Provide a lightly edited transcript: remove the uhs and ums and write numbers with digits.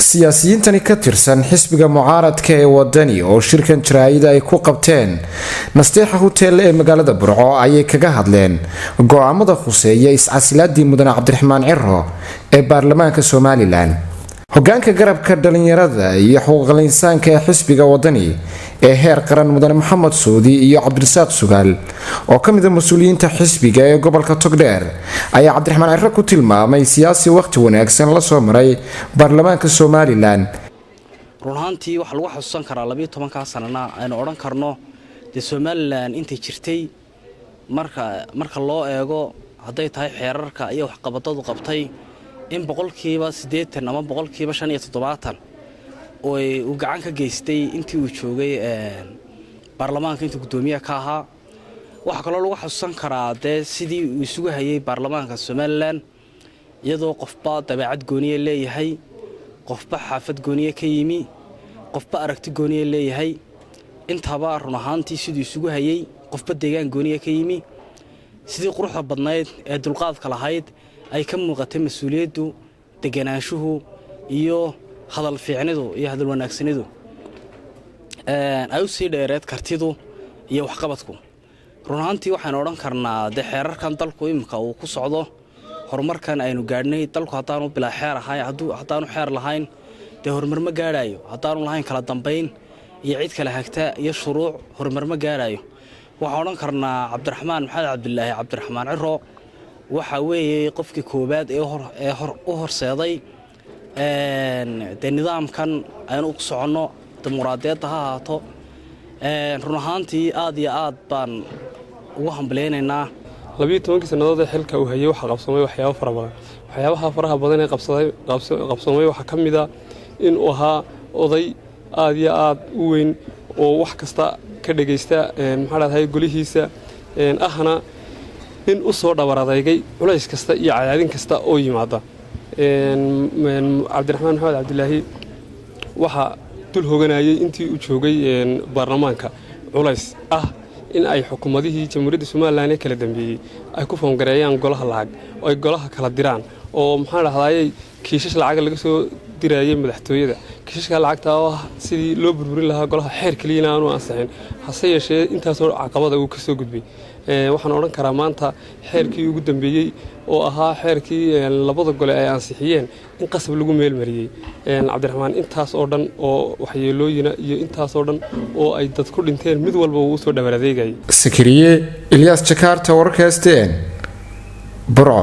Siyaasiyiintani ka tirsan xisbiga mucaaradka ee Wadani oo shirkan jaraa'id ay ku qabteen Nasteexa Hotel ee magaalada Burco ayay kaga hadleen go'aamada khuseeya iscasilaadii mudane Cabdiraxmaan Ciro ee baarlamaanka Somaliland. Hogaanka garabka dhalinyarada iyo xuquuqal insaanka ee xisbiga Wadani ee heer qaran, mudane Maxamed Suudi, iyo Cabdirasaaq Sugaal oo ka mid ah mas'uuliyiinta xisbiga ee gobolka Togdheer ayaa Cabdiraxmaan Ciro ku tilmaamay siyaasi wakhti wanaagsan la soo maray baarlamaanka Somaliland. Run ahaantii, waxaa lagu xasuusan karaa 12-kaa sanana aynu odhan karno dee Somaliland intay jirtay, marka loo eego hadday tahay xeerarka iyo waxqabadadu qabtay, in 80% ama 75% uu gacan ka geystay intii uu joogay baarlamaanka, intuu guddoomiyaha ka ahaa. Waxaa kaloo lagu xasuusan karaa dee sidii uu isugu hayay baarlamaanka Somaliland, iyadoo qofba dabeecad gooniye leeyahay, qofba xaafad gooniye ka yimi, qofba aragti gooniye leeyahay. Intaba run ahaantii siduu isugu hayay, qofba deegaan gooniye ka yimi, sidii quruxda badnayd ee dulqaadka lahayd ay ka muuqatay mas'uuliyaddu, deganaanshuhu iyo hadal fiicnidu iyo hadal wanaagsanidu, ay u sii dheereed kartidu iyo waxqabadku. Run ahaantii, waxaynu odhan karnaa dee xeerarkan dalku iminka uu ku socdo, horumarkan aynu gaadhnay, dalku haddaanu bilaa xeer ahayn, haddaanu xeer lahayn, dee horumar ma gaadhaayo. Haddaanu lahayn kala dambayn iyo cid kala hagta iyo shuruuc, horumar ma gaadhaayo. Waxaan odhan karnaa Cabdiraxmaan Maxamed Cabdilaahi, Cabdiraxmaan Ciro, waxa weeye qofkii koowaad ee u horseeday dee nidaamkan aynu u soconno, dimuqraadiyadda ha ahaato. Run ahaantii, aad iyo aad baan ugu hambalyaynaynaa. 12-kii sannadood ee xilka uu hayay waxaa qabsoomay waxyaabo fara badan. Waxyaabaha faraha badan ee qabsoomay waxaa ka mid ah inuu ahaa oday aad iyo aad u weyn oo wax kasta ka dhegaysta, maxaa dhahday, golihiisa ahna nin u soo dhabar adeygay culays kasta iyo cadaadin kasta oo yimaada. Cabdiraxmaan Maxamed Cabdilaahi waxaa dul hoganayay intii uu joogay baarlamaanka culays ah in ay xukuumadihii Jamhuuriyadda Somaliland ee kala dambeeyey ay ku foongareeyaan golaha lacag oo ay golaha kala diraan, oo maxaa dhahdaayey, kiishash lacaga laga soo dirayay madaxtooyada, kiishashka lacagta oo ah sidii loo burburin lahaa golaha, xeer keliyana aanu ansixin. Hase yeeshee, intaasoo caqabada uu ka soo gudbay. Waxaan odhan karaa maanta xeerkii ugu dambeeyey oo ahaa xeerkii labada gole ay ansixiyeen in qasab lagu meelmariyey, Cabdiraxmaan intaas oo dhan oo waxyeelooyina iyo intaasoo dhan oo ay dad ku dhinteen, mid walba wuu usoo dhabar adeegayay. Sakariye Ilyaas Jakaarta, wararka STN, Burco.